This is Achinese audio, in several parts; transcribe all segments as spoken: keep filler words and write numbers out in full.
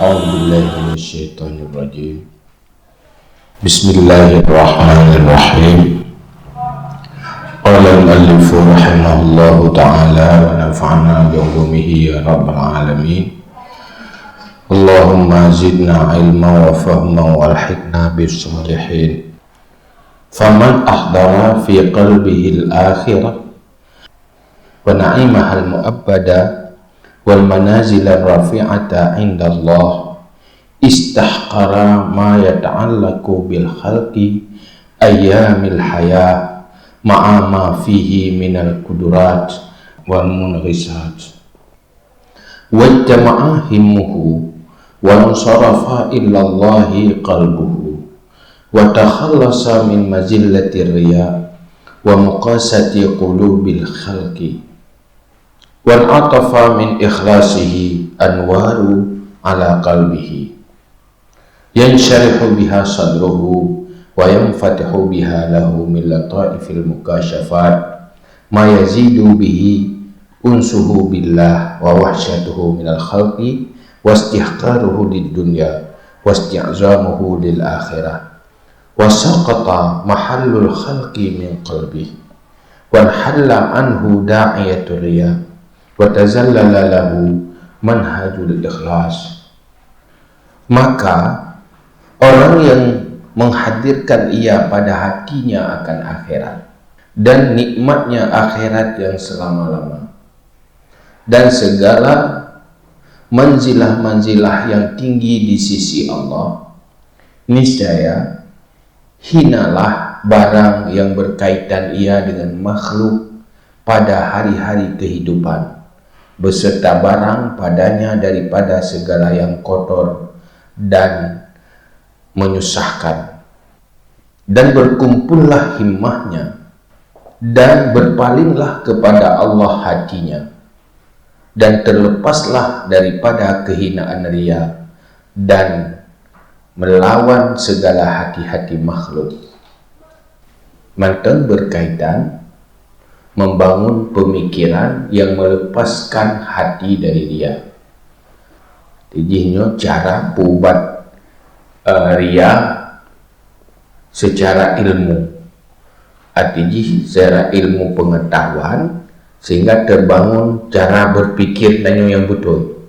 أعوذ بالله من الشيطان الرجيم. بسم الله الرحمن الرحيم. قال المؤلف رحمه الله تعالى ونفعنا بعلومه يا رب العالمين. اللهم زدنا علما وفهما وألحقنا بالصالحين. فمن أحضر في قلبه الآخرة ونعيمها المؤبدة والمنازل الرفيعة عند الله استحقر ما يتعلق بالخلق أيام الحياة مع ما فيه من القدرات والمنغصات. واجتمع همه وانصرف إلى الله قلبه وتخلص من مذلة الرياء ومقاسة قلوب الخلق وانعطف من إخلاصه أنوار على قلبه ينشرح بها صدره وينفتح بها له من لطائف المكاشفات ما يزيد به أنسه بالله ووحشته من الخلق واستحقاره للدنيا واستعظامه للآخرة وسقط محل الخلق من قلبه وانحل عنه داعية الرياء وتذلل له منهج الإخلاص. Maka orang yang menghadirkan ia pada hatinya akan akhirat dan nikmatnya akhirat yang selama-lama dan segala manzilah-manzilah yang tinggi di sisi Allah, niscaya hinalah barang yang berkaitan ia dengan makhluk pada hari-hari kehidupan, beserta barang padanya daripada segala yang kotor dan menyusahkan. Dan berkumpullah himmahnya, dan berpalinglah kepada Allah hatinya, dan terlepaslah daripada kehinaan ria, dan melawan segala hati-hati makhluk. Mantong berkaitan membangun pemikiran yang melepaskan hati dari ria. Jadi nyoe cara peuubat, eh, ria secara ilmu. Arti jih secara ilmu pengetahuan, sehingga terbangun cara berpikir tanyoe yang betul.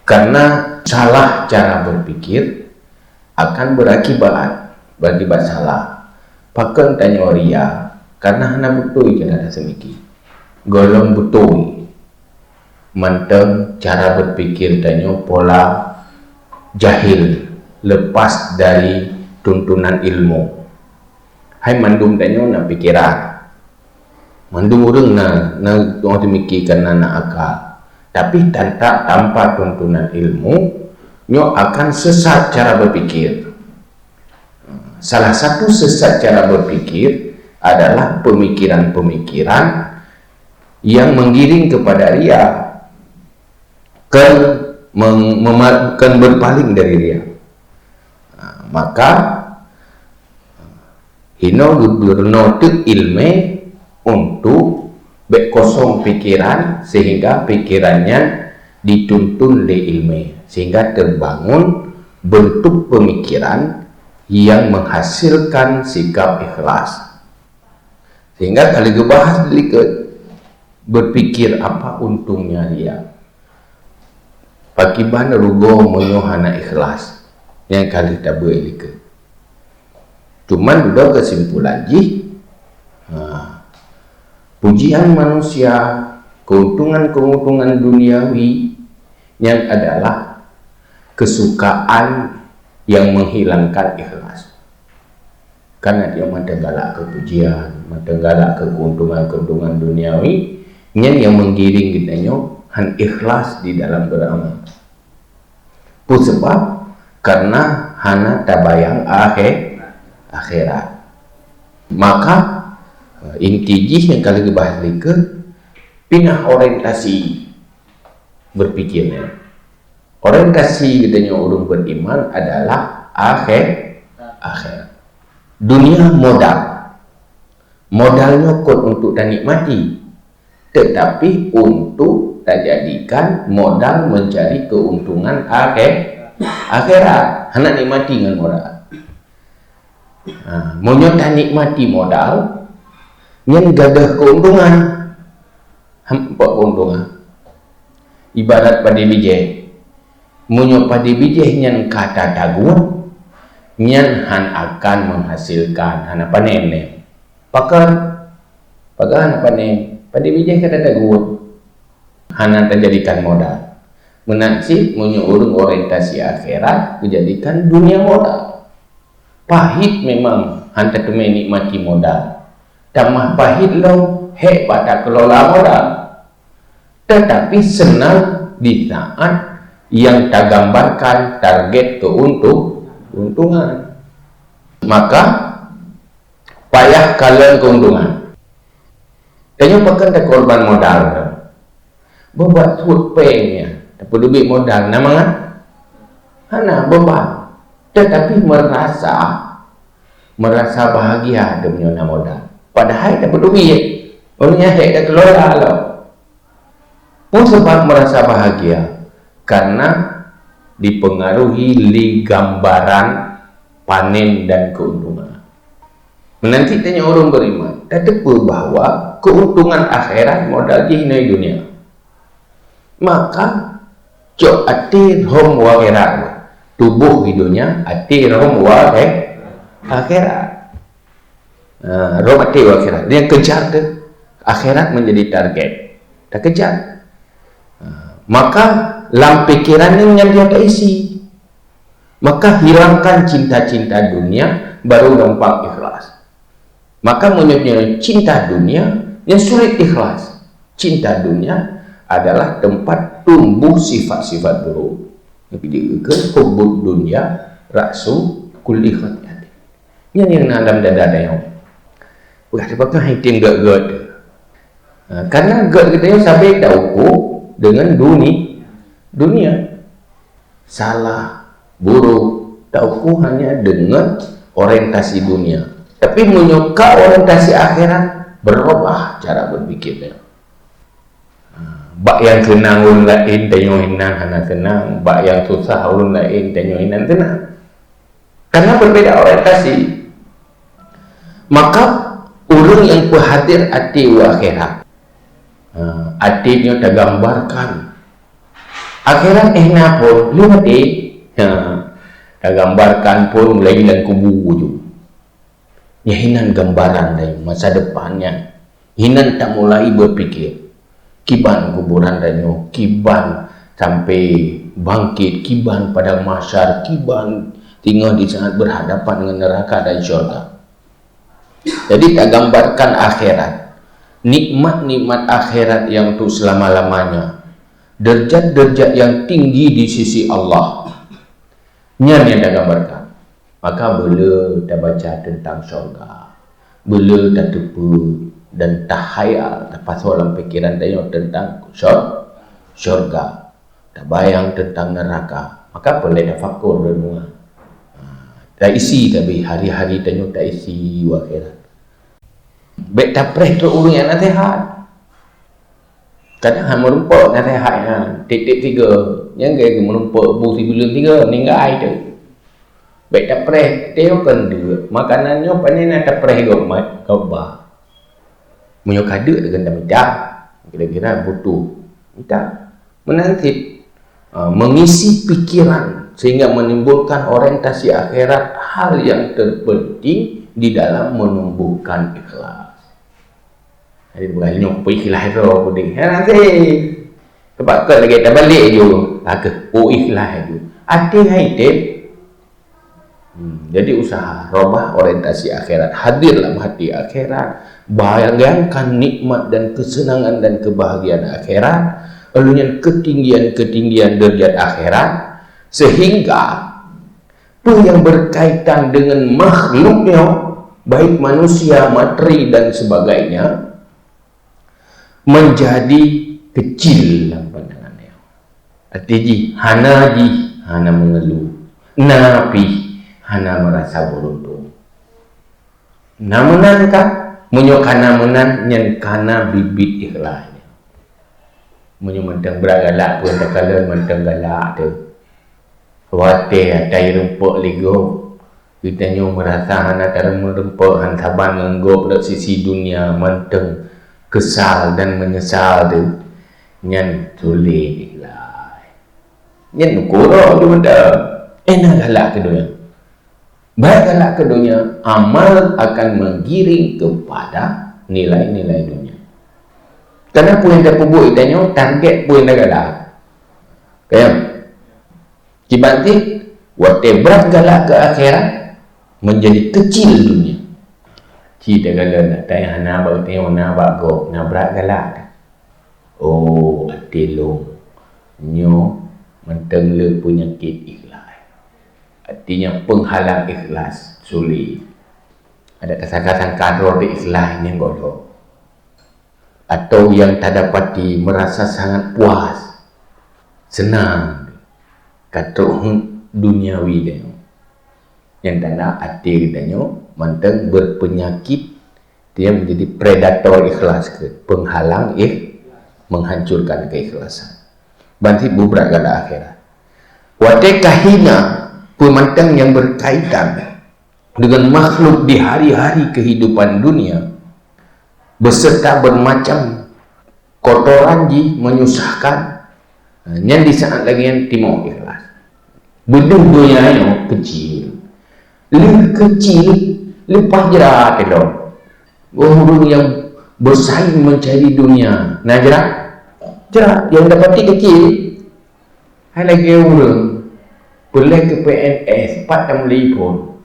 Karena salah cara berpikir akan berakibat, berakibat salah. Pakon tanyoe ria, karena hana beutôi cara taseumiké. Gohlom beutôi mantong cara berpikir tanyoe pola jahil, lepas dari tuntunan ilmu. Hai mandum tanyoe na pikeran. Mandum ureuëng na, na orang teumiké karena na akal. Tapi tanpa, tanpa tuntunan ilmu, nyoe akan sesat cara berpikir. Salah satu sesat cara berpikir adalah pemikiran-pemikiran yang menggiring kepada ria, kan meng-, mema-, kan berpaling dari ria. Nah, maka hino geubunoe teuk ilmu untuk bék kosong pikiran, sehingga pikiran nyan dituntun lé ilmu, sehingga terbangun bentuk pemikiran yang menghasilkan sikap ikhlas. Sehingga kalau geubahas likot, berpikir apa untungnya ria? Pakiban rugoe meunyoe hana ikhlas? Nyang ka lheueh tabeuet likot. Cuman dudoe kesimpulan jih, ha, pujian manusia, keuntungan-keuntungan duniawi, nyan adalah kesukaan yang menghilangkan ikhlas. Karena dia mantong galak keu pujian, mantong galak keu keuntungan-keuntungan duniawi, nyan yang menggiring geutanyoe han ikhlas di dalam beramal. Peue sabab? Karena hana tabayang akhé-, akhirat. Maka, inti jih nyang ka lheueh geubahas likot, pinah orientasi berpikirnya. Orientasi geutanyoe ureuëng beriman adalah akhé-, akhirat. Dunia modal. Modalnya kon untuk tanikmati, tetapi untuk tajadikan modal mencari keuntungan akhé-, Akhirat hana nikmati ngon modal. Ha, meunyoe tanikmati modal, nyan gadôh keuntungan. Hampa keuntungan. Ibarat padé bijéh. Meunyoe padé bijéh nyan ka tatagun, nyan han akan menghasilkan, hana panen lé. Pakon? Pakon hana panen? Padé bijéh ka tatagun. Hana tajadikan modal. Meunan cit meunyoe ureuëng orientasi akhirat, geujadikan dunia modal. Pahit memang han tateumé nikmati modal. Tamah pahit lom hék bak takeulola modal. Tetapi senang di saat yang tagambarkan target keuntung-, keuntungan. Maka, payah kalon keuntungan. Tanyoe pakon takorban modal. Beubat suet péng nyan, tapeuduek modal, na mangat? Hana beubat. Tetapi merasa, merasa bahagia tu meunyoe na modal. Padahai tapeuduek, ureuëng nyan hék takeulola lom. Peue sabab merasa bahagia? Karena dipengaruhi lé gambaran panen dan keuntungan. Meunan cit tanyoe ureuëng beriman, tateupeue bahwa keuntungan akhirat modal jih ngon dunia. Maka, cok até rhom u akhirat. Tuboh di dunia, até rhom u akhe-, akhirat. Ha, rhom até u akhirat. Dia kejar ke akhirat menjadi target. Takejar. Ha, maka lam pikiran ni nyan dia taisi. Maka hilangkan cinta-cinta dunia, baru gampang ikhlas. Maka meunyoe cinta dunia, nyan sulit ikhlas. Cinta dunia adalah tempat tumbuh sifat-sifat buruk. Nyang jeuet keu hubbud dunya ra'su kulli khati'ah. Nyan nyang na lam dada tanyoe. Peugah teupeugah item gét-gét. Ha, karena gét geutanyoe sabe tauku dengan duni-, dunia. Salah, buruk, tauku hanya dengan orientasi dunia. Tapi meunyoe ka orientasi akhirat, berubah cara berpikirnya. Ha, bak nyang seunang ureuëng laén, tanyoe hinan hana seunang. Bak nyang susah ureuëng laén, tanyoe hinan seunang. Karena berbeda orientasi. Maka, ureuëng nyang peuhadir até u akhirat, ha, até nyoe tagambarkan. Akhirat éh na phon, lheueh maté. Ha, tagambarkan phon mulai lam kubu ju. Nyan hinan gambaran dari masa depan nyan. Hinan tamulai berpikir, kiban kuburan tanyoe, kiban sampai bangkit, kiban padang mahsyar, kiban singoh di saat berhadapan dengan neraka dan syurga. Jadi, tagambarkan akhirat. Nikmat-nikmat akhirat yang untuk selama-lamanya. Derajat-derajat yang tinggi di sisi Allah. Nyan nyang tagambarkan. Maka beu le tabaca teuntang syurga. Beu le tateupeue dan tahayal, tapasoe lam pikiran tanyoe teuntang syur-, syurga. Tabayang teuntang neuraka. Maka peureulée tafakur renungan. Ha, taisi tabi hari-hari tanyoe taisi u akhirat. Bék tapreh trok ureuëng nyang naseuhat. Kadang hana meurumpok naseuhat nyan, tieb-tieb tiga. Nyang gaya geumeurumpok bu sibuleuen tiga, ninggai tu. Bék tapreh, teuh kon deuk. Makanan nyoe pane na tapreh gob ma-, gob ba. Meunyoe ka deuk, deukon tamita. Kira-kira butuh. Mita. Meunan cit, ah, mengisi pikiran sehingga menimbulkan orientasi akhirat hal yang terpenting di dalam menumbuhkan ikhlas. Jadi, bukan nyoe pun ikhlas droe puding. Hana sih. Sebab kon lagée tabalek ju. Lagée, oh, ikhlas ju. Até hai teb. Hmm, jadi usaha, robah orientasi akhirat, hadir lam hati akhirat, bayangkan nikmat dan kesenangan dan kebahagiaan akhirat, lalu nyan ketinggian-ketinggian derajat akhirat, sehingga peue nyang berkaitan dengan makhluk nyoe, baik manusia, materi dan sebagainya, menjadi kecil lam pandangan nyoe. Arti jih, hana jih, hana mengeluh. Na pih, hana merasa beruntung. Na meunan ka, meunyoe ka na meunan, nyan ka na bibit ikhlas. Meunyoe mantong brat galak pun takalon mantong galak tu. Watée ata irumpok lé gob, geutanyoe meurasa hana tarumpok, han saban ngon gob rot sisi dunia, mantong kesal dan menyesal teuh, nyan sulet ikhlas. Nyan ukoe droe teuh mantong. Eh, na galak keu donya. Baik galak keu donya, amal akan menggiring kepada nilai-nilai dunia. Karena peue nyang tapeubuet tanyoe target peue nyang galak. Kayang. Kiban cit, watée brat galak keu akhirat, menjadi kecil dunia. Ci takalon, hana bak geutanyoe, na bak gob, na brat galak. Oh, até lôn, nyoe mantong le peunyakét ikhlas. Artinya, penghalang ikhlas sulet. Ada tersangka-sangka droe di ikhlas nyang godoh. Atau yang tadapati merasa sangat puas, senang, ka trok duniawi tanyoe. Nyang tanda até geutanyoe mantong berpenyakit, dia menjadi predator ikhlas, ke penghalang ikh-, menghancurkan keikhlasan. Banti bubrak gala akhirat. Watée kahina peumantang yang berkaitan dengan makhluk di hari-hari kehidupan dunia, beserta bermacam kotoran jih menyusahkan, nyan di saat lagée nyan timoh ikhlas. Beudôh donya nyoe keucil. Lheueh keucil, leupah jra keudroe. Ureuëng nyang bersaing mencari dunia, na jra? Jra, nyang dapati keucil. Hai lagée ureuëng peureulée keu P N S, pat tameulipon.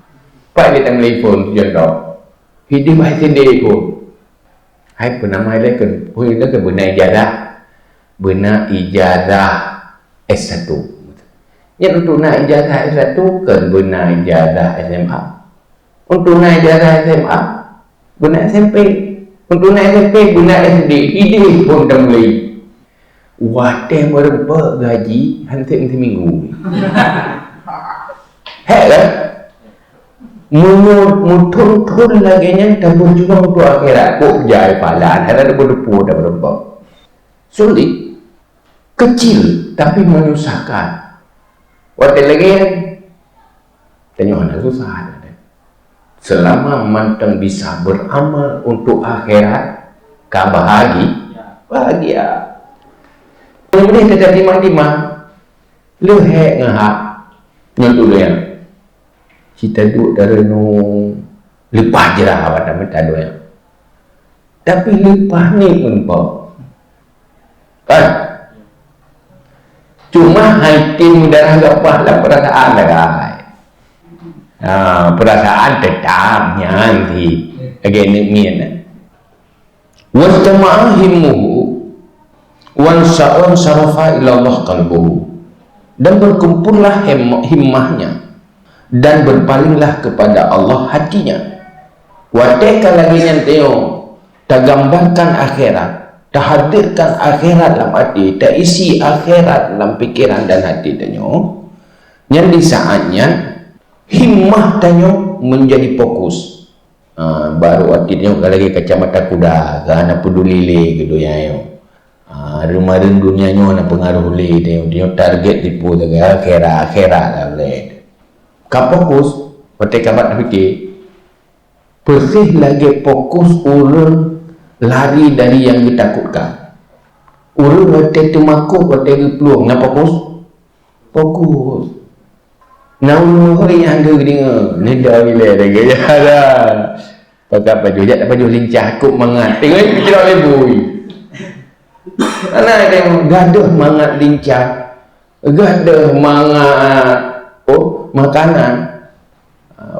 Pat lé tameulipon, contoh. Hideue bah S D pun. Hai peunama ilée keu, oh, ilée keu beuna ijazah. Beuna ijazah S satu. Nyan untuk na ijazah S satu, kon beuna ijazah S M A. Untuk na ijazah S M A, beuna S M P. Untuk na S M P, beuna S D. Idéh pun dah mulai. Watée meureumpok gaji, han sép minggu. Hék kan? Meunyoe meuthon-thon lagée nyan tabeujuang untuk akhirat, kok jai palan, hana teupeu-teupeu dah meureumpok. Sulit. Kecil, tapi menyusahkan. Watée lagée nyan, tanyoe hana susah. Selama mantong bisa beramal untuk akhirat, ka bahagia. Bahagia. Nyang boleh teuka timang-timang, leuhek ngahak ngon ureuëng. Cita duek tareunung leupah jeurahat awak dan meuta donya. Tapi leupah ni meureumpok. Kan? Cuma hai tem darah gapah lam perasaan dah, guys. Ha, perasaan tetap nyan sih. Lagée neuk miet. Wajtama'a himmuhu wan sa'un sarafa ilallah qalbuhu. Dan berkumpullah him-, himmahnya dan berpalinglah kepada Allah hatinya. Watée ka lagée nyan tanyoe tagambarkan akhirat, tahadirkan akhirat lam até, taisi akhirat lam pikeran dan até tanyoe, nyan di saat nyan himmah tanyoe menjadi fokus. Ha, baru até tanyoe ka lagée kacamata kuda, ka hana peuduli lé keu donya nyoe. Ha, rumareun donya nyoe hana peungaruh lé tanyoe, tanyoe target tipu sagai akhirat, akhirat lah lé. Ka fokus, watée ka bak tapiké, persis lagée fokus ureuëng lari dari nyang geutakutkan. Ureuëng watée teumakot, watée geuplueng, na fokus? Fokus. Na ureuëng hôi nyang geudeungoe, nida ilée lagée nyan dah. Pakat pajoh, jak pajoh lincah, kok mangat. Tengok ni peucilok lé bui. Ana tengok gadoh mangat lincah. Gadoh mangat, oh, makanan.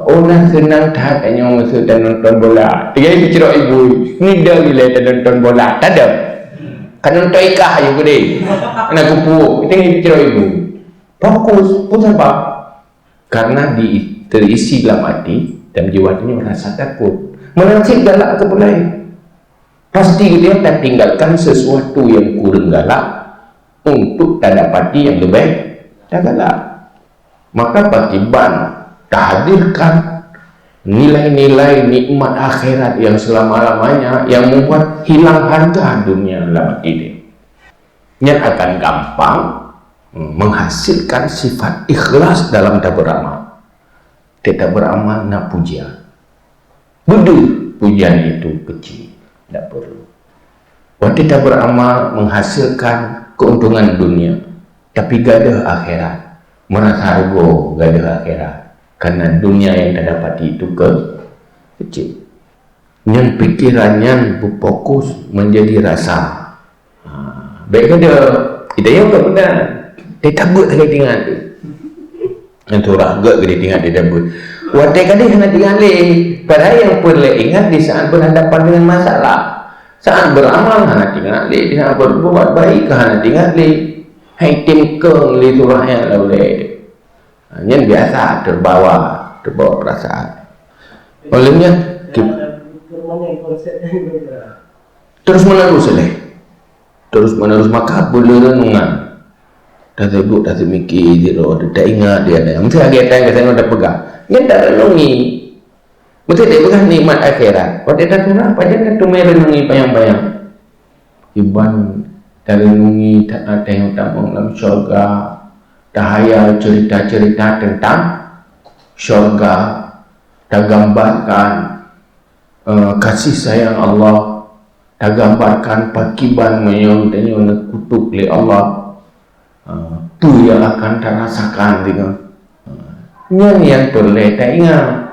Oh, na seunang that tanyoe meuseu tanonton bola. Tinggai peucilok ibu, nida ilée tanonton bola. Tadam. Ka nonton ikah ayu geude. Na kupu, tinggai peucilok ibu. Fokus, pun sabab. Karena di, terisi dalam hati dan jiwa tanyoe rasa takut. Meunan cit galak keu peue laén. Pasti dia tatinggalkan sesuatu yang kurang galak untuk tadapati yang lebih tagalak. Maka pakiban tahadirkan nilai-nilai nikmat akhirat yang selama-lamanya yang membuat hilang harga dunia dalam hati dia. Nyan akan gampang Menghasilkan sifat ikhlas dalam taberamal. Teutab beramal na pujian. Beudeuh pujian itu kecil, tidak perlu. Watée taberamal menghasilkan keuntungan dunia, tapi gadôh akhirat, meurasa rugoe gadôh akhirat, karena dunia yang tadapati itu ke kecil. Nyan pikiran nyan beufokus menjadi rasa. Ha, bék gadôh. Kita nyang ka beuna. Teutab beuet lagée tingat tu. Nyang tu rah gét geude tingat di debut. Watée kadeh hana tingat lé. Padahal yang peureulée ingat di saat berhadapan dengan masalah. Saat beramal hana tingat lé, di saat berbuat baik hana tingat lé. Hai tim keng lé surah yang laulé. Ha, nyan biasa terbawa, terbawa perasaan. Olehnya, ki- Terus menerus leh. Terus menerus maka beuleureueng ngon. Taseuduek, taseumiki sidroe, taingat dia ada. Mesti lagi ada yang kata peugah. Nyan tarenungi. Mesti dia peugah nikmat akhirat. Pada dasarnya apa je tu merenungi bayang-bayang. Iban tarenungi taat yang tamong dalam syurga. Tahayal cerita-cerita tentang syurga. Tagambarkan eh, kasih sayang Allah, tagambarkan pakiban meunyoe tanyoe neukutuk lé Allah. Eh, peue nyang akan tarasakan deungon. Eh, nyan nyang peureulée taingat.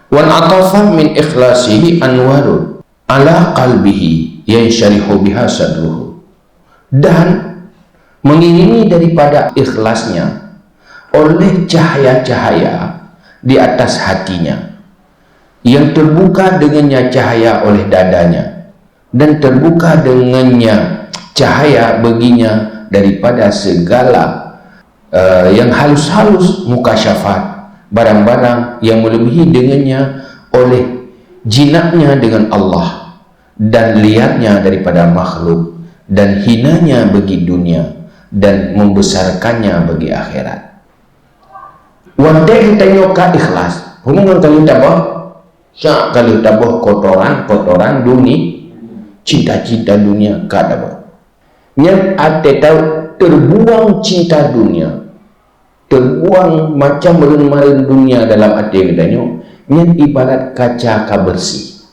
Wan atafa min ikhlasihi anwarun ala qalbihi yansyarihu biha sadruhu. Dan mengiringi daripada ikhlasnya oleh cahaya-cahaya di atas hatinya, yang terbuka dengannya cahaya oleh dadanya, dan terbuka dengannya cahaya baginya daripada segala eh, yang halus-halus mukasyafat, barang-barang yang melebihi dengannya oleh jinaknya dengan Allah, dan liarnya daripada makhluk, dan hinanya bagi dunia, dan membesarkannya bagi akhirat. Watée geutanyoe ka ikhlas, hubungan kali tabah, syak kali tabah kotoran-kotoran dunia, cinta-cinta dunia ka tabah. Nyan até tahu terbuang cinta dunia, terbuang macam meureun-meureun dunia dalam até geutanyoe, nyan ibarat kaca ka bersih.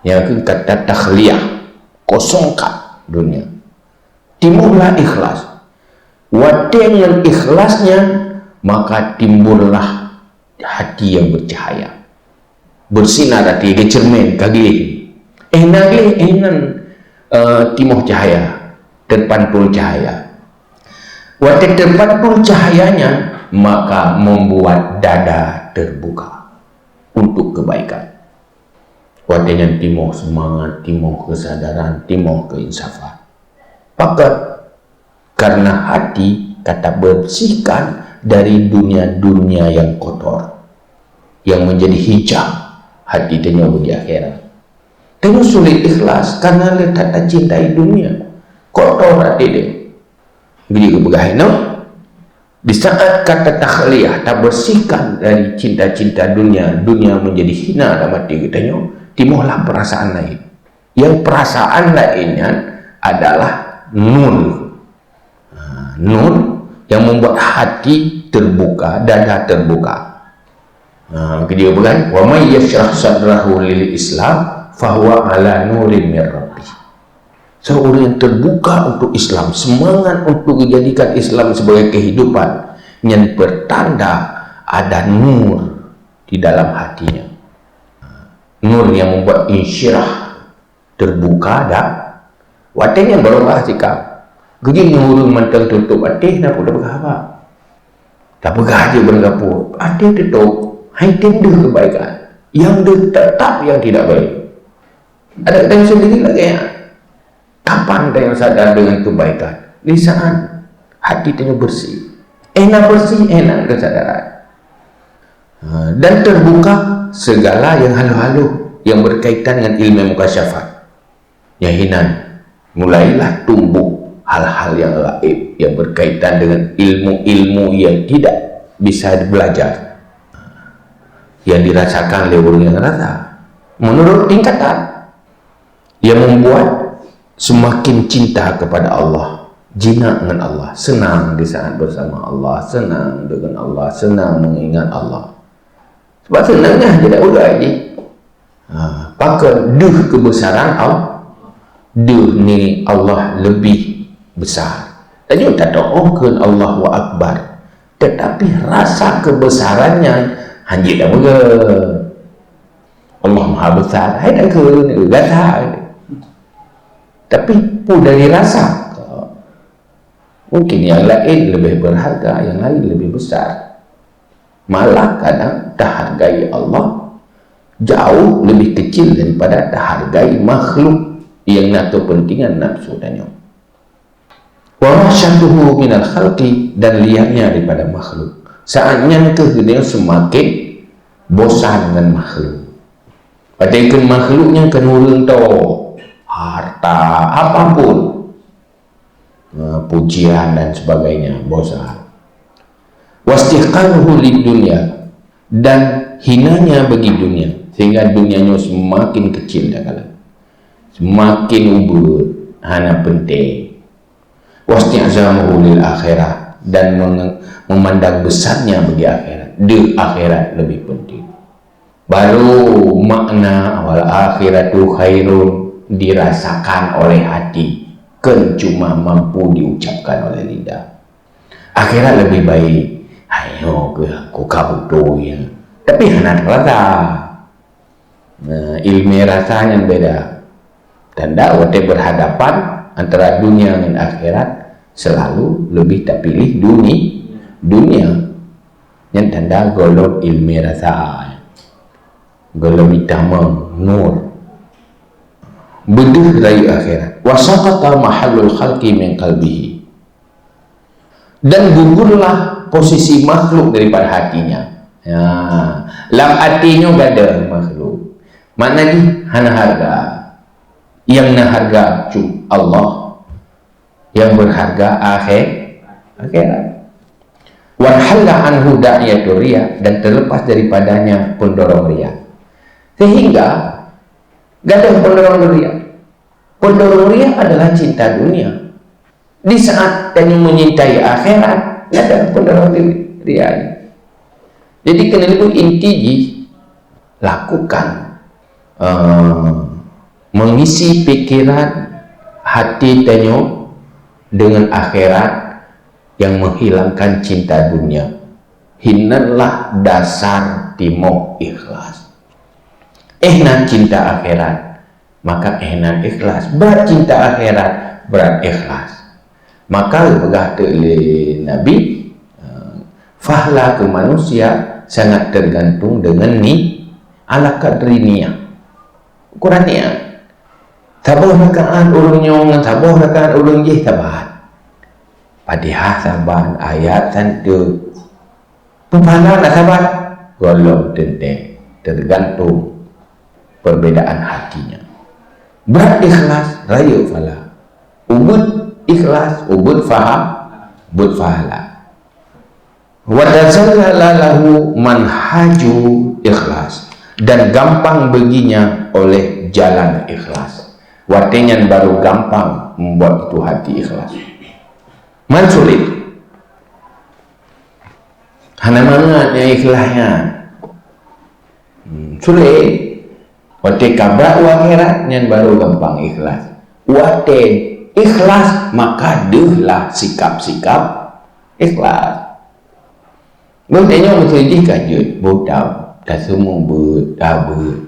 Nyang keu kata takhliyah, kosong ka dunia. Timbullah ikhlas. Watée ngon ikhlas nyan, maka timbullah hati yang bercahaya. Bersinar hati, geuceureumen, ka gleh. Eh na gleh, eh nan, eh, timoh cahaya, terpantul cahaya. Watée terpantul cahayanya, maka membuat dada terbuka untuk kebaikan. Watée nyan timoh seumangat, timoh keusadaran, timoh keuinsafan. Pakat karena hati ka tabersihkan dari dunia-dunia yang kotor, yang menjadi hijab hati tanyoe bagi akhirat. Tanyoe sulit ikhlas karena le that tacintai dunia. Kotor hati dia. Jadi geupeugah inoe, di saat ka tatakhliyah, tabersihkan dari cinta-cinta dunia, dunia menjadi hina dalam hati geutanyoe, timohlah perasaan lain. Yang perasaan lain nyan adalah nur. Ha, nur yang membuat hati terbuka, dada terbuka. Ha, keujeuet bukan? "Wa may yashrah sadrahu lil Islam fahuwa ala nurin mir rabbih." Seorang yang terbuka untuk Islam, semangat untuk menjadikan Islam sebagai kehidupan, nyan pertanda ada nur di dalam hatinya. Nur yang membuat insyirah, terbuka dah. Watée nyan baru bah sikap. Geujing ureuëng mantong tutup até, na pun dah peugah haba. Tapeugah je beureugapu, até teutôp, hai tem deuh keubaikan. Nyang deuh teutap nyang tidak baik. Ada kita sendiri lagi ya. Kapan kita yang sadar dengan kebaikan? Di saat hati kita bersih. Enak bersih, enak kesadaran. Ha, dan terbuka segala yang halu-halu yang berkaitan dengan ilmu mukasyafat. Nyang hinan, mulailah tumbuh hal-hal yang gaib yang berkaitan dengan ilmu-ilmu yang tidak bisa belajar, yang dirasakan oleh orang yang rasa menurut tingkatan, yang membuat semakin cinta kepada Allah jinak ngon Allah, seunang di saat bersama Allah, seunang deungon Allah, seunang mengingat Allah. Sebab seunang nyan hanjeuet tapeugah jih. Ha, pakon deuh keubeusaran Allah, deuh ni Allah leubeh besar. Tanyoe tato'o kheun Allahu Akbar, teutapi rasa keubeusaran nyan hanjeuet tapeugah. Allah Maha Besar, hai takheun, gata. Tapi peue dari rasa? Mungkin yang lain lebih berharga, yang lain lebih besar. Malah kadang tahargai Allah jauh lebih kecil daripada tahargai makhluk yang na kepentingan nafsu tanyoe. Wa wahsyatuhu minal khalqi, dan liannya daripada makhluk. Saat nyan keuh geutanyoe seumaken bosan ngon makhluk. Watèe kheun makhluk nyan kheun ureueng tô, harta, apapun, eh, pujian dan sebagainya, bosan. Wastihqaruhu lid dunya, dan hinanya bagi dunia, sehingga dunia nyoe semakin kecil takalon, semakin ubeut, hana penting. Wasti'zamuhu lil akhirah, dan menge-, memandang besarnya bagi akhirat. Deuh akhirat lebih penting. Baru makna wal akhiratu khairun dirasakan oleh hati, kon cuma mampu diucapkan oleh lidah. Akhirat lebih baik. Ayo ke aku kabuto ya. Tapi hana terasa. Nah, ilmu rasa nyan beda. Tanda watèe berhadapan antara dunia ngon akhirat, selalu lebih terpilih duni-, dunia. Nyan tanda gohlom ilmu rasa. Gohlom itamong nur. Beudeuh rayeuk akhirat. Wa saqata mahallul khalqi min qalbihi. Dan gugurlah posisi makhluk daripada hatinya. Ya, lam até nyoe gadôh makhluk. Makna jih hana harga. Yang na harga cuma Allah. Yang berharga akhir, akhirat. Wanhalla anhu da'iyatur riya, dan terlepas daripadanya pendorong riya. Sehingga gadôh pendorong riya. Pendorong riya adalah cinta dunia. Di saat tanyoe menyintai akhirat, gadôh pendorong riya. Jadi keuneuk inti jih lakukan, eh, mengisi pikiran hati tanyoe dengan akhirat yang menghilangkan cinta dunia. Hinanlah dasar timoh ikhlas. Eh na cinta akhirat, maka eh na ikhlas. Brat cinta akhirat, brat ikhlas. Maka geupeugah teuk lé Nabi, eh, fahla keu manusia sangat tergantung dengan ni, ala kadri niyah. Ukuran niat. Saboh rakaat ureueng nyoe ngon saboh rakaat ureueng jih saban. Fatihah saban, ayat santeuk. Peupahla na saban, gohlom teuntèe, tergantung perbedaan hatinya. Brat ikhlas, rayeuk phala. Ubeuet ikhlas, ubeuet paham, ubeuet pahla. Wa tazallala lahu manhaju ikhlas, dan gampang baginya oleh jalan ikhlas. Watèe nyan baru gampang membuat itu hati ikhlas. Man sulit. Hana mangat nyang ikhlas nyan. Hmm, sulit. Watèe ka brat u akhirat, nyan baru gampang ikhlas. Watèe ikhlas, maka deuhlah sikap-sikap ikhlas. Geutanyoe meuseujih ka jeuet, boh ta-, taseumeubeuet, tabeuet.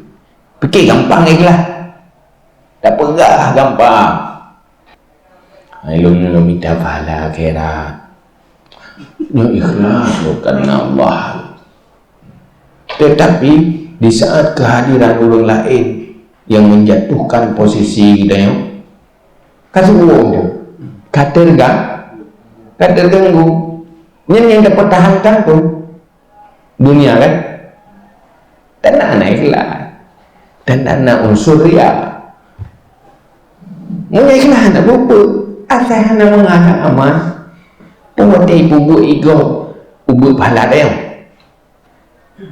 Pike gampang ikhlas. Tapeugah gampang. Hai lôn, lôn mita pahala akhirat. Nyoe ikhlas bukan Allah. Tetapi di saat kehadiran ureueng laén yang menjatuhkan posisi geutanyoe, ka teuwoe, ka terga-, ka terganggu. Nyan nyang tapertahankan pun dunia kan? Tanda na ikhlas. Tanda na unsur riya. Meunyoe ikhlas hana beupeue, asai hana meungalah amal, watèe ipubuet igoe, ubeuet pahala dayong.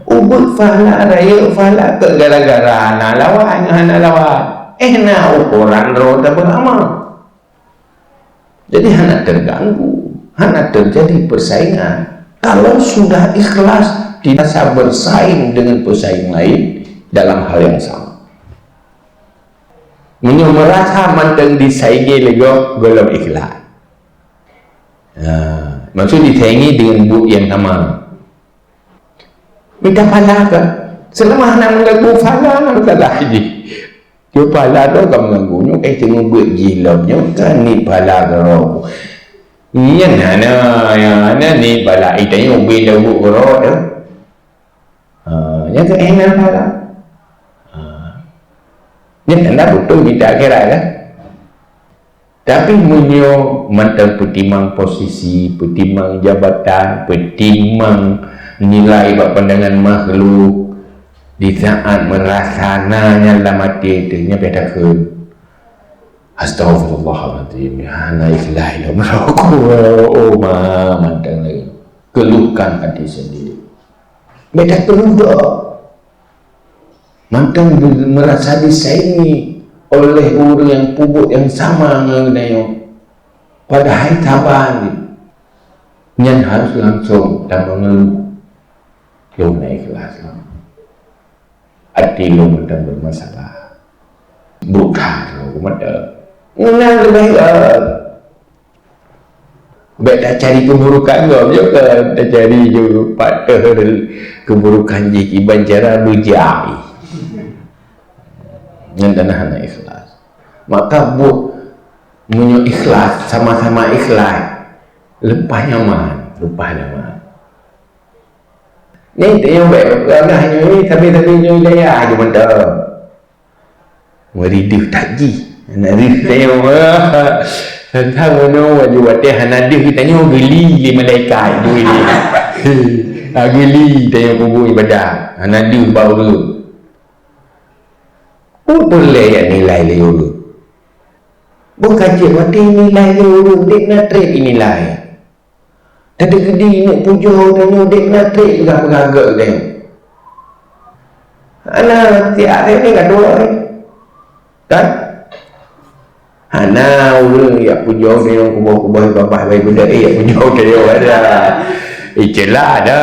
Ubeuet pahala, rayeuk pahala keu gara-gara hana lawan, hana lawan. Eh, na ukoran droe tabeuet amal. Jadi hana terganggu, hana terjadi persaingan. Kalau sudah ikhlas, tidak rasa bersaing dengan pesaing lain dalam hal yang sama. Meunyoe meurasa mantong disaingi lé gob, gohlom ikhlas. Ha, maksud disaingi dengan buet nyang sama. Mita pahala kan? Selama hana meuganggu pahala, hana masalah jih. Cuma pahala tu ka meuganggu, nyoe ka teungoh buet jih lom, nyoe kan niet pahala keudroe. Nyan hana, nyang hana niet pahala, eh, tanyoe ubé dah buet keudroe tu. Ha, nyan ka hina pahala. Ha. Nyan tanda beutôi mita akhirat kan? Tapi meunyoe mantong peutimang posisi, peutimang jabatan, peutimang nilai bak pandangan makhluk, di saat meurasa na nyan lam até teuh, nyan payah takheun, "Astaghfirullahalazim, hana ikhlas lom." Oh, ma, mantong lagi. Keluhkan hati sendiri. Beda keluh doa. Mantong be-, merasa disaingi oleh ureuëng nyang peubuet nyang sama ngon geutanyoe. Padahai saban jih. Nyan harus langsung tameungeuluh. Lôn na ikhlas lom. Até lôn mantong bermasalah. Bukan lôn mantong. Nyan leubeh, eh, Bék tacari keuburukan gob, nyoe kan tacari ju pat, eh, keuburukan jih kiban cara beujai. Nyan tanda hana ikhlas. Maka buet meunyoe ikhlas, sama-sama ikhlas, leupah nyaman, leupah nyaman. Nyan teunyong bék peugah nyoe, tapi-tapi nyoe daya aja mantong. Meuri deuh that jih. Hana deuh teunyong. Teuntang meunyoe wajib watée hana deuh teunyong geuli lé malaikat. Ha, geuli teunyong kubu ibadah. Hana deuh bak ureuëng. Peue peureulée jak nilai lé ureuëng? Bukon cit watée nilai lé ureuëng, dek na treb inilai. Teudeuk geude neuk pujoe tanyoe dek na treb peugah-peugah gét deh. Hana tiak lé ni ka dua ni. Kan? Hana ureuëng jak pujoe tanyoe kuboh-kuboh babah bai budak, eh, jak pujoe tanyoe ada. Iceula ada.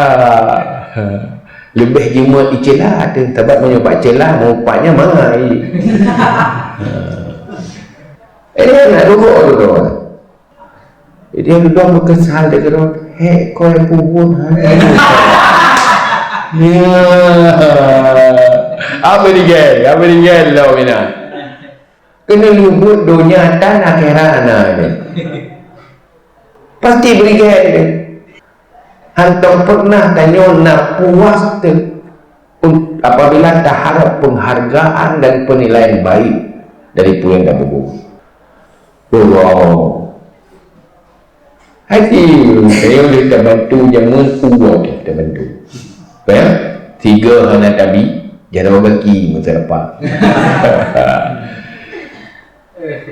Leubeh jimuat iceula tu, sabab meunyoe bak ceula, mupaknya mai. Ini nak duduk tu. Jadi, yang duduk berkesal dia kata, "Hek, kau yang pun buat, ha?" Ya. Apa ni, gel? Apa ni, gel? Lau mina. Kena lubut dunia dan akhirat, nah, ni. Pasti beri gel dia. Hantom pernah tanyoe na puas teuh un-, apabila taharap penghargaan dan penilaian baik dari peue nyang tapeubuet. Wow. Hati, tanyoe lé tabantu jameun uroe teuh tabantu. Ya? Tiga hana tabi, jaroe gaki masa depan.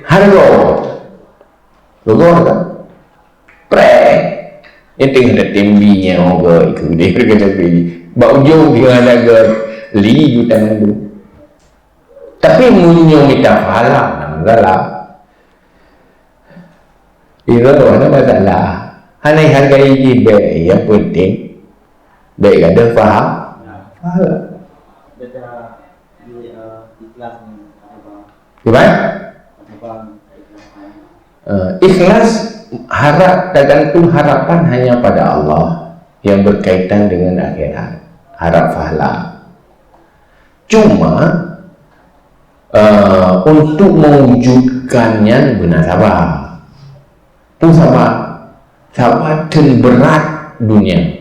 Harga. Rogor kan? Preh. Nyang teungoh tatimbi nyoe gét ikeu deh keu tatimbi. Bak ujong teungoh ada gét li ju tangan tu. Tapi meunyoe mita pahala, na masalah. Itu tu hana masalah. Hana hargai jih bék, yang penting bék gadoh paha-, pahala. Beda di, eh, ikhlas ni, apa? Gimana? Eh, ikhlas harap, tergantung harapan hanya pada Allah yang berkaitan dengan akhirat, harap pahala. Cuma, eh, untuk mewujudkan nyan beuna sabar. Peue sabar? Sabar teun beurat dunia.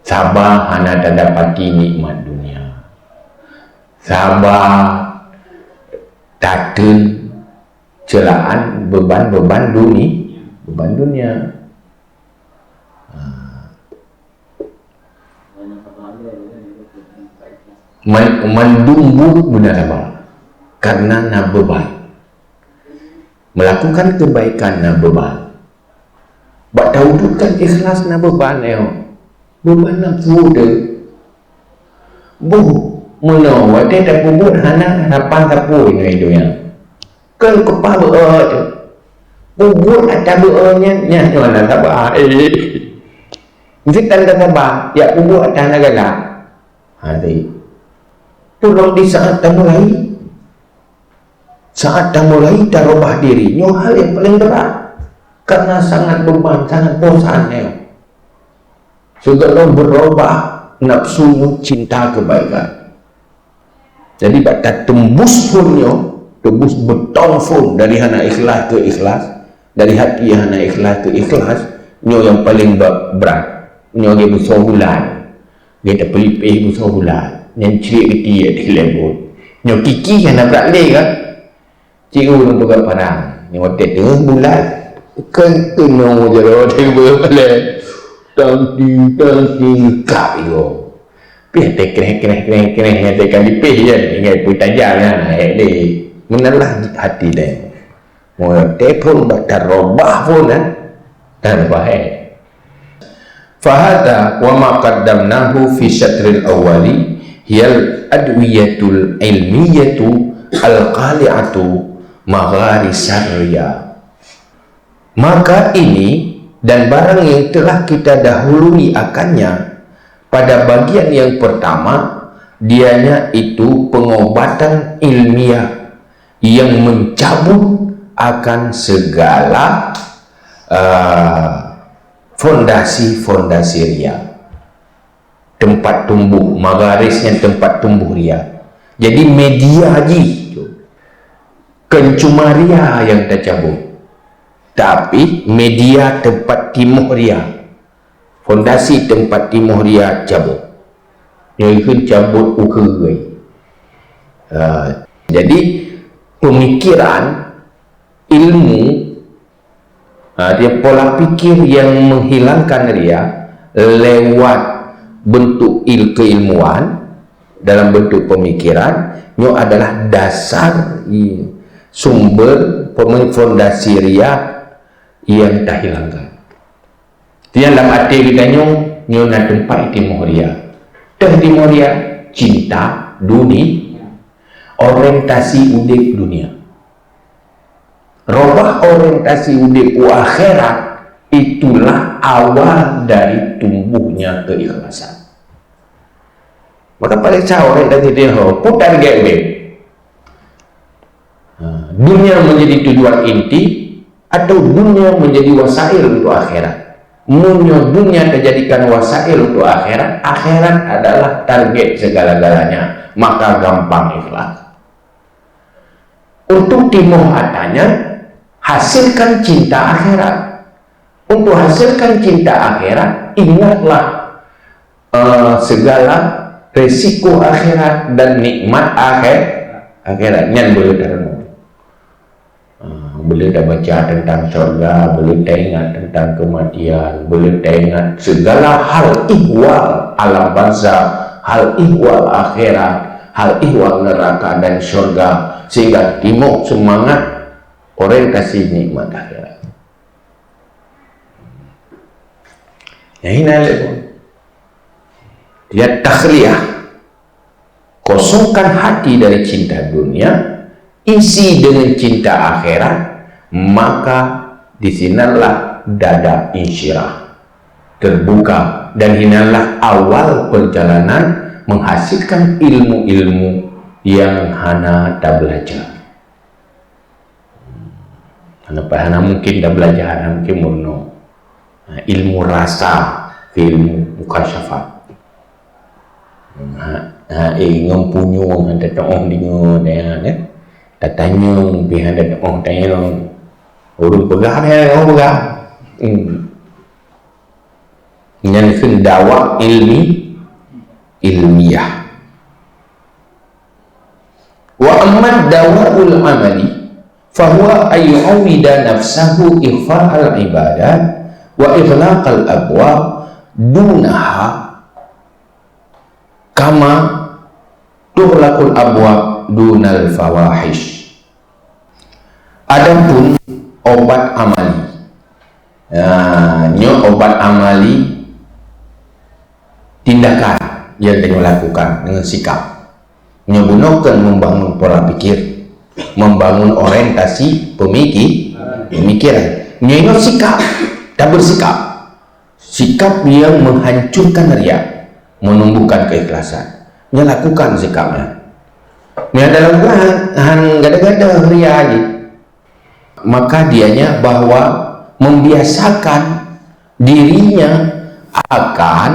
Sabar hana tadapati nikmat dunia. Sabar tateun ceulaan beban-beban duni-, beban dunia. Ha. Man-, mandum buet beuna sabar, karena na beban. Melakukan kebaikan na beban. Bak tawujudkan ikhlas na beban, nyoe. Beban nafsu teuh. Boh, meunoe watée tapeubuet hana harapan sapeue nyoe donya. Kon keupah beuet teuh. Peubuet atra beuo nyan, nyan nyoe na saba. Eh. Meusti tan saba, ya peubuet atra na galak. Ha, tadi. Tolong di saat tamulai. Saat tamulai tarubah diri, nyoe hal yang paling berat. Karena sangat beban, sangat bosan nyoe. Sigohlom beurubah nafsu cinta kebaikan. Jadi bak tateumbus phon nyoe, teumbus beutong phon dari hana ikhlas keu ikhlas, dari hati hana ikhlas keu ikhlas, nyoe nyang paleng ba-, brat. Nyoe lagèe beusoe bulan. Lagèe tapeulipéh beusoe bulan. Nyan cit geutiek di lembot. Nyoe kiki hana brat lé kan? Cikgu nyang peugah parang, nyoe watèe teungoh bulat, keunoe jaroe teubeuh balèe. Tang ti, tang ti, kak yo. Pih teukreh, kreh, kreh, kreh, nyang teuka lipéh ya, ingat pui tajam ya, eh, deh. Meunan lah hati deh. Watèe phon bak tarubah phon, eh. Tarubah, eh. Fahadha wa ma qaddamnahu fi syatril awwali hiyal adwiyatul ilmiyatu al-qali'atu magharisar riya. Maka ini dan barang yang telah kita dahului akannya pada bagian yang pertama, dianya itu pengobatan ilmiah yang mencabut akan segala, eh, fondasi-fondasi riya. Tempat tumbuh, magharis nyan tempat tumbuh riya. Jadi media jih tu, kon cuma riya nyang tacabut, tapi media tempat timoh riya. Fondasi tempat timoh riya cabut. Nyoe kheun cabut ukeue. Ha, jadi pemikiran, ilmu, ha, dia pola pikir yang menghilangkan riya lewat bentuk il-, keilmuan dalam bentuk pemikiran, nyoe adalah dasar, i-, sumber pemi-, fondasi riya yang tahilangkan. Tiang lam até geutanyoe nyoe na teumpat timoh riya. Teuh timoh riya, cinta dunia, orientasi udép dunia. Robah orientasi udép u akhirat, itulah awal dari tumbuhnya keikhlasan. Maka paléksa orientasi dia ho, putar gét udép. Ha, dunia menjadi tujuan inti atau dunia menjadi wasail untuk akhirat? Meunyoe dunia tajadikan wasail untuk akhirat, akhirat adalah target segala-galanya, maka gampang ikhlas. Untuk timoh atanya, hasilkan cinta akhirat. Untuk hasilkan cinta akhirat, ingatlah, eh, segala resiko akhirat dan nikmat akhir-, akhirat. Nyan boleh tarenung. Ah, boleh tabaca tentang syurga, boleh taingat tentang kematian, boleh taingat segala hal ihwal alam barzakh, hal ihwal akhirat, hal ihwal neraka dan syurga, sehingga timoh semangat orientasi nikmat akhirat. Nyang hina lé pun. Ya takhliyah. Kosongkan hati dari cinta dunia, isi dengan cinta akhirat, maka di sinanlah dada insyirah, terbuka, dan hinanlah awal perjalanan menghasilkan ilmu-ilmu yang hana tabelajar. Hana, hana mungkin tabelajar, hana mungkin meurunoe. Ha, ilmu rasa, ilmu mukasyafat. Ha, ha, eh, ngon punyueng hana tatu'oh deungoe, ya, ya. Tatanyong pih hana tatu'oh tanyong. Ureueng peugah pih hana tatu'oh peugah. Hmm. Nyan kheun dawa ilmi-, ilmiah. Wa amma dawa'ul amali, fahuwa ayyu'awwida nafsahu ikhfa'al ibadat wa ighlaqal abwab dunaha, kama tughlaqul abwab dunal fawahish. Adapun obat amali, nah, nyoe obat amali tindakan yang kita lakukan dengan sikap. Nyoe bunoe keu membangun pola pikir, membangun orientasi pemiki-, Pemikiran. Nyoe sikap. Tabersikap. Sikap yang menghancurkan riya, menumbuhkan keikhlasan. Nyan lakukan sikapnya. Nyan dalam Quran han gada-gada riya lagi. Maka dianya bahwa membiasakan dirinya akan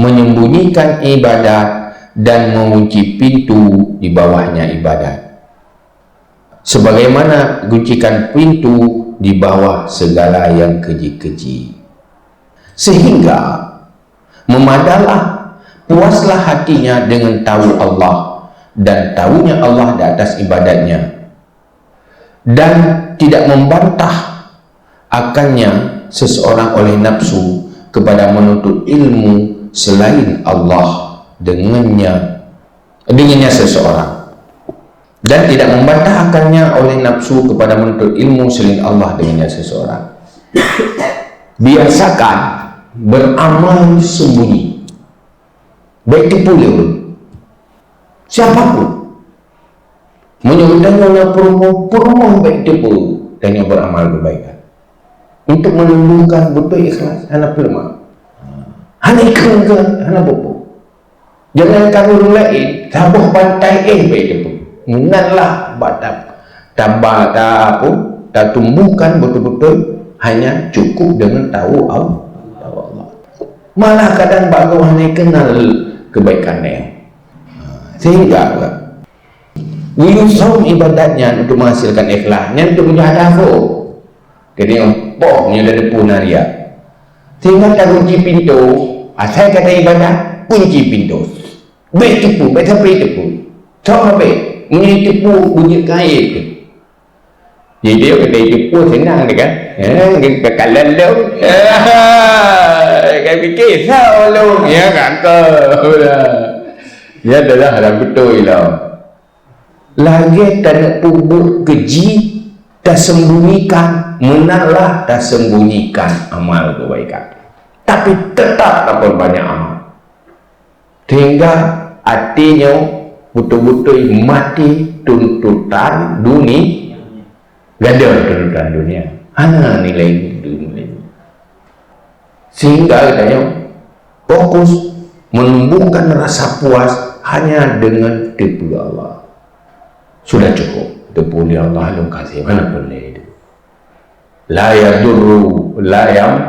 menyembunyikan ibadat dan mengunci pintu di bawahnya ibadat. Sebagaimana guncikan pintu di bawah segala yang keji-keji. Sehingga memadalah, puaslah hatinya dengan tahu Allah dan tahunya Allah di atas ibadatnya, dan tidak membantah akannya seseorang oleh nafsu kepada menuntut ilmu selain Allah dengannya, dengannya seseorang, dan tidak membantah akannya oleh nafsu kepada menuntut ilmu selain Allah dengannya seseorang. Biasakan beramal sembunyi. Baik tipu lé ureueng. Siapapun. Meunyoe tanyoe na peurumoh, peurumoh baik tipu tanyoe beramal kebaikan. Untuk menumbuhkan beutôi ikhlas, hana peuleumah. Hana ikheun ke, hana bobo. Jangan karu ureueng laén, saboh bantai éh baik tipu. Meunan lah bak ta-, taba-, ta-, apa, tatumbuhkan beutôi-beutôi hanya cukup dengan tahu Allah, tahu Allah. Malah kadang bak gob hana kenal kebaikan nyan. Sehingga geuyue som ibadat nyan untuk menghasilkan ikhlas, nyan untuk mujahadah saboh. Jadi, poh nyoe dari puna riya. Sehingga takunci pintu, asai ka ibadat, kunci pintu. Bèk tipu, bèk sampai tipu. Som habéh, meunyoe tipu, beujeuet keu aib. Jadi, dia kata tipu senang dia kan. Eh, kekalan tu. Kan fikir, sao lu. Ya, kan kau. Ya, dah lah, dah betul lah. Lagèe taneuk peubuet keji, tasembunyikan, meunan lah tasembunyikan amal kebaikan. Tapi tetap tapeurbanyak amal. Sehingga até nyoe beutôi-beutôi maté tuntutan duni-, gadoh tuntutan dunia. Hana nilai dunia. Sehingga geutanyoe fokus menumbuhkan rasa puas hanya dengan teupeue Allah. Sudah cukup teupeue Allah, lôn kasih, mana pun lé itu. La yadurru, la yam-,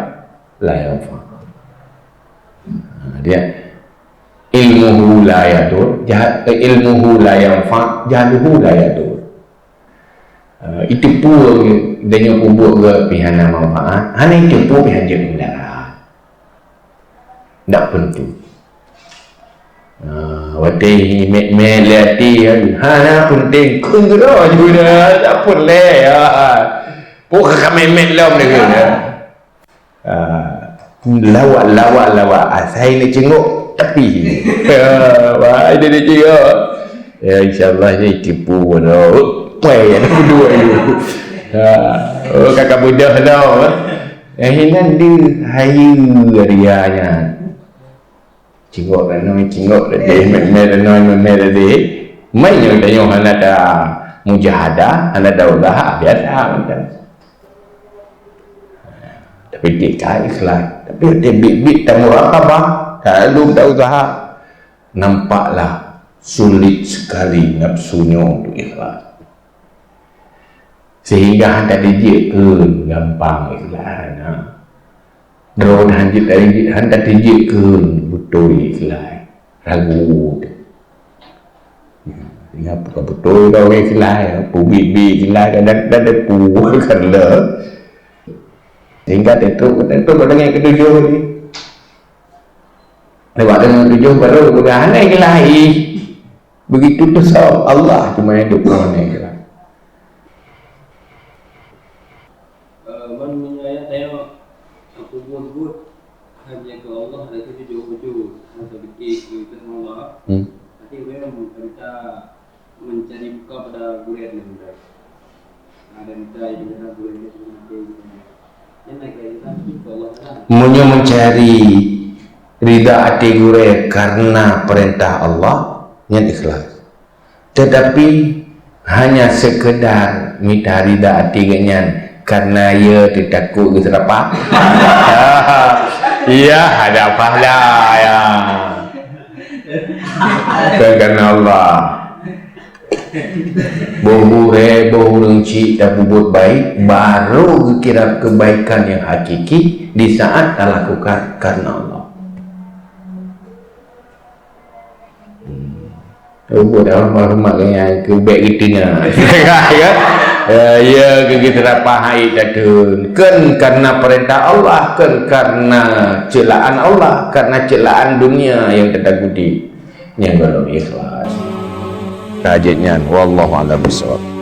la yanfa. Ha, dia. Ilmuhu la yadur, jah-, eh, ilmuhu la yanfa, jahluhu la yadur. Eh, itu pun donya kubur ke pih hana manfaat, hana itu pun pih hanjeuet mudarat. Ndak penting. Ah, watèe mèt-mèt lé até, hana penting, kheun keudroe ju dah, tak peureulèe, ya. Pok ka mèt-mèt lom lagèe nyan. Ah, lawak, lawak, lawak, asai neucingok tapi. Ah, wah, itu neucingok. Ya, insya Allah, ya, tipu, no. Weh, ada kedua itu. Ah, oh, kakak bedah, no. Eh, hinan dia, hayu, dia nyan. Cingok ranoe, cingok tadi, mèt-mèt ranoe, mèt-mèt tadi. Meunyoe tanyoe hana ta mujahadah, hana ta usaha, biasa macam. Tapi tika ikhlas. Tapi watèe bit-bit ta muraqabah, ta lom ta usaha, nampaklah sulit sekali nafsu nyoe untuk ikhlas. Sehingga hana jijeuet keu gampang ikhlas, ha. Droe hana jijeuet, hana jijeuet keu beutôi ikhlas. Ragu. Ingat bukan beutôi keu ikhlas, pubit-bit ikhlas, kadang-kadang ada pu karena. Sehingga tetrok, tetrok pada yang ketujuh ni. Lewat dengan tujuh baru peugah hana ikhlas. Begitu tu sabab Allah cuma yang duk keuneuk. Eh, man meunyoe ayat tanyoe, aku buet-buet hanya ke Allah dan itu jujur-jujur, hanya terfikir ke Allah. Hmm. Tapi orang minta mencari buka pada gurèe ni. Ada minta itu pada gurèe ni. Yang nak kata itu ke Allah Taala. Meunyoe mencari ridha até gurèe karena perintah Allah, nyan ikhlas. Tetapi hanya sekedar mita ridha até geuhnyan Karena ia teutakot geuseurapa. Ya, ada pahala ya. Bukan karena Allah. Boh gurée, boh ureuëng cik tapeubuet baik, baru geukira kebaikan yang hakiki di saat talakukan karena Allah. Hmm. Ubit dah hormat-hormat dengan keu bék geuteunga. Ya. Eh, ya, keu geuteurapa hai tatun. Kan karena perintah Allah, kan karena celaan Allah, karena celaan dunia yang tatakuti. Nyang golom ikhlas. Ka jeuet nyan, wallahu a'lam bishawab.